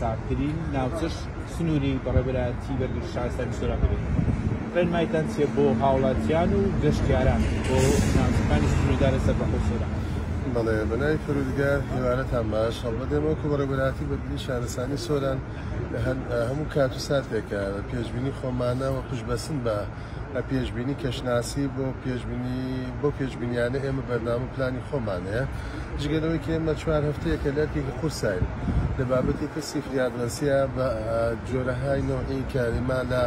ساردترین ناوچەش سنووری بەڕێوەبەرایەتی بەرگری شارستانی سۆران دەبێت. ڕێنمایتان چییە بۆ هاوڵاتیان و گەشتیاران بۆ ناوچەکانی سنووردار سەربەخۆی سۆران؟ بەڵێ بەناوی پەروەردگار هیوارەتان باش. هەڵبەت ئێمە وەکو بەڕێوەبەرایەتی بەرگری شارستانی سۆران لە هەموو کات و ساتێکە پێشبینی خۆمانە و پشتبەستن بە پێشبینی کەشناسی بۆ پێشبینی بۆ پێشبینیانە ئێمە بەرنامە و پلانی خۆمان هەیە جگە لەوەی کە ئێمە چوار هەفتەیەکە لە ئەرکێکی قورساین لە بابەتی پرسی فریادڕەسیە بە جۆرەهای نەوعی کە ئێمە لە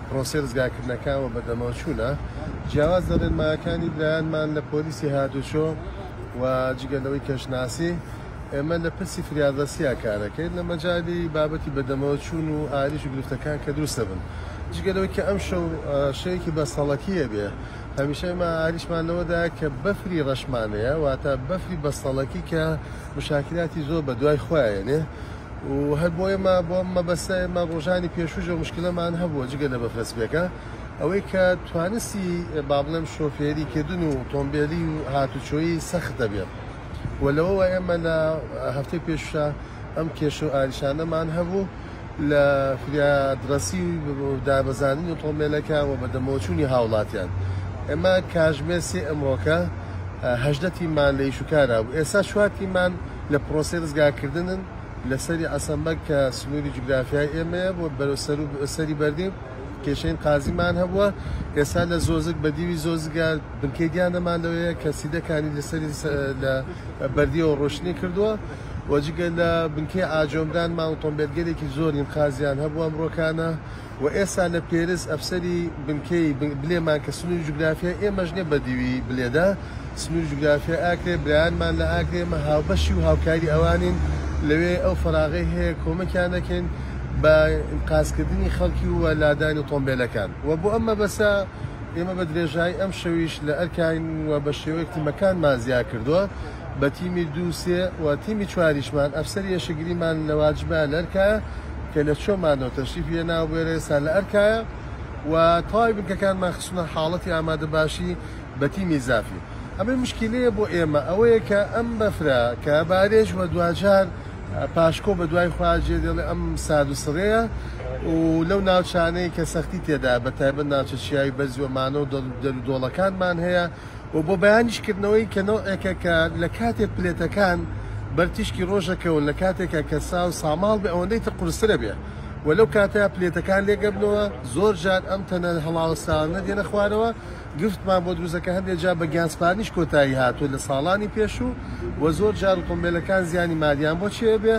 پرۆسەی ڕزگارکردنەکان و بەدەمەوەچوونە جیاواز لە ڕێنمایەکانی برایانمان لە پۆلیسی هاتوچۆ و جگە لەوەی کەشناسی ئێمە لە پرسی فریادڕەسیا کارەکەین لە مەجالی بابەتی بەدەمەوەچوون و ئاریش و گرفتەکان کە دروست دەبن. جگە لەوەی کە ئەمشەو شەوێکی بەستەڵەکییە بێ، هەمیشە ئێمە ئاریشمان لەوەدایە کە بەفری ڕەشمان هەیە، واتە بەفری بەستەڵەکی کە مشاکلاتی زۆر بە دوای خۆیا یەنێ و هەر بۆ ئێمە بۆ ئەم مەبەستە ئێمە ڕۆژانی پێشووش ئەو مشکلەمان هەبووە جگە لە بەفرە سپیەکە ئەوەی کە توانستی با بڵێم شۆفێری کردن و ئۆتۆمبێلی و هاتوچۆیی سەخت دەبێ. و لەوەوە ئێمە لە هەفتەی پێشوشا ئەم کێشە و ئاریشانەمان هەبوو لە فریادڕەسی و دابەزاندنی ئۆتۆمبێلەکە و بەدەمەوەچوونی هاوڵاتیان. ئێمە کاژمێر سێ ئەمڕۆکە 18 تیممان لە ئیش و کارا بوو، ئێستا چوار تیممان لە پرۆسەی ڕزگارکردنن لە سەری عەسەمبەگ کە سنووری جوگرافیای ئێمەیە بۆ بەرەو سەری بەردین. کێشەین قازیمان هەبووە ئێستا لە زۆزک بە دیوی زۆزگە بنکەی دیانەمان لەوەیە کە سیدەکانی لەسەری لە بەردیەوە ڕۆشنی کردووە و جگە لە بنکەی ئاجۆمرانمان ئۆتۆمبێلگەلێکی زۆر ئینقازیان هەبوو ئەمڕۆکانە و ئێستا لە پێرس ئەفسەری بنکەی بلێمان کە سنووری جوگرافیای ئێمەش نیە بە دیوی بلێدا سنووری جوگرافیای ئاکرێ برایانمان لە ئاکرێ ئێمە هاوبەشی و هاوکاری ئەوانین لەوێ ئەو فەراغەی هەیە کۆمەکیان دەکەین بە ئینقازکردنی خەڵکی و لادانی ئۆتۆمبێلەکان و بۆ ئەم مەبەستە ئێمە بە درێژایی ئەم شەویش لە ئەرکاین و بە شێوەیەک تیمەکانمان زیاد کردووە بە تیمی دوو سێ و تیمی چواریشمان ئەفسەری ئێشکگریمان لە واجبە لە ئەرکایە کە لە چۆمانەوە تەشریفی هێناوە بۆ ئێرە ئێستا لە ئەرکایە و تەواوی بنکەکانمان خستوونە حاڵەتی ئامادەباشی بە تیمی زافی. ئەمەی مشکیلەیە بۆ ئێمە ئەوەیە کە ئەم بەفرە کە بارێژ و دواجار پاشکۆ بە دوای خۆیا جێ دێڵێ ئەم سارد و سڕەیە و لەو ناوچانەی کە سەختی تێدا بە تایبەت ناوچە چیاوی بەرزی ئۆمانە و دەر و دۆڵەکانمان هەیە و بۆ بەیانیش کردنەوەی کە نەوعێکە کە لە کاتێک پلێتەکان بەر تیشکی ڕۆژەکەون لە کاتێکە کە سا و ساماڵ بێ ئەوەندەی تر قورسترە بێ و لەو کاتەیا پلێتەکان لێگەبنەوە زۆر جار ئەم تەنە هەڵاوەساوانە دێنە خوارەوە گرفتمان بۆ دروست دەکات، هەندێک جار بە گیانسپاردنیش کۆتایی هاتووە لە ساڵانی پێشوو و زۆر جار ئۆتۆمبێلەکان زیانی مادیان بۆ چێبێ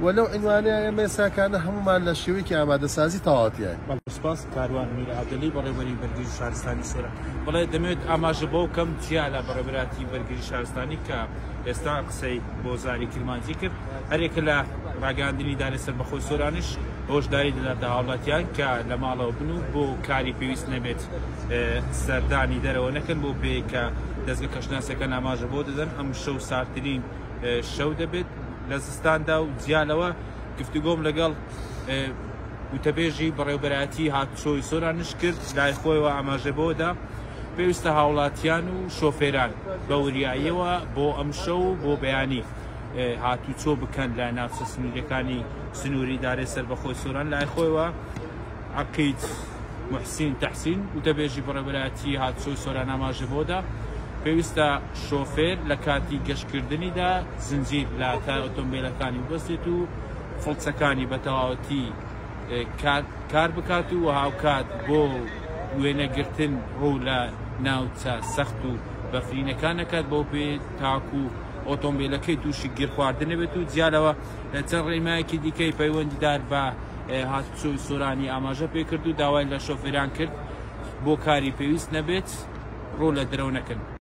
و لەو عینوانەیە ئێمە ئێستاکانە هەموومان لە شێوەیەکی ئامادەسازی تەواوەتیین. بەڵێ سوپاس کاروان میر عەبدەلی بەڕێوەبەری بەرگری شارستانی سۆران. بەڵێ دەمەوێت ئاماژە بەوە بکەم جیا لە بەڕێوەبەرایەتی بەرگری شارستانی کە ئێستا قسەی بۆ زاری کرمانجی کرد هەریەکە لە ڕاگەیاندنی ئیدارەی سەربەخۆی سۆرانیش هۆشداری دەداتە هاوڵاتیان کە لە ماڵەوە بن و بۆ کاری پێویست نەبێت سەردانی دەرەوە نەکەن بۆ پێی کە دەزگە کەشناسەکان ئاماژە بۆ دەدەن ئەم شەو ساردترین شەو دەبێت لە زستاندا و جیا لەوە گفتوگۆم لەگەڵ وتەبێژی بەڕێوبەرایەتی هاتوچۆی سۆرانش کرد لای خۆیەوە ئاماژە بەوەدا پێویستە هاوڵاتیان و شۆفێران بە وریاییەوە بۆ ئەم شەو و بۆ بەیانی هاتوچۆ بکەن لە ناوچە سنووریەکانی سنووری دارێ سەربەخۆی سۆران لای خۆیەوە عەقید موحسین تەحسین، وتەبێژی بەڕێوەبەرایەتیی هاتوچۆی سۆران ئاماژەی بەوەدا، پێویستە شۆفێر لە کاتی گەشتکردنیدا زنجیر لە تای ئۆتۆمبێلەکانی ببەستێت و فڵچەکانی بە تەواوەتی کار بکات و هاوکات بۆ وێنەگرتن ڕوو لە ناوچە سەخت و بەفرینەکان نەکات بەو پێ تاکو ئۆتۆمبیلەکەی تووشی گیرخواردن نەبێت و جیا لەوە چەند ڕێنمایەکی دیکەی پەیوەندیدار بە هاتوچۆی سۆرانی ئاماژە پێکرد و داوای لە شۆفێران کرد بۆ کاری پێویست نەبێت ڕوو لە درەو نەکەن.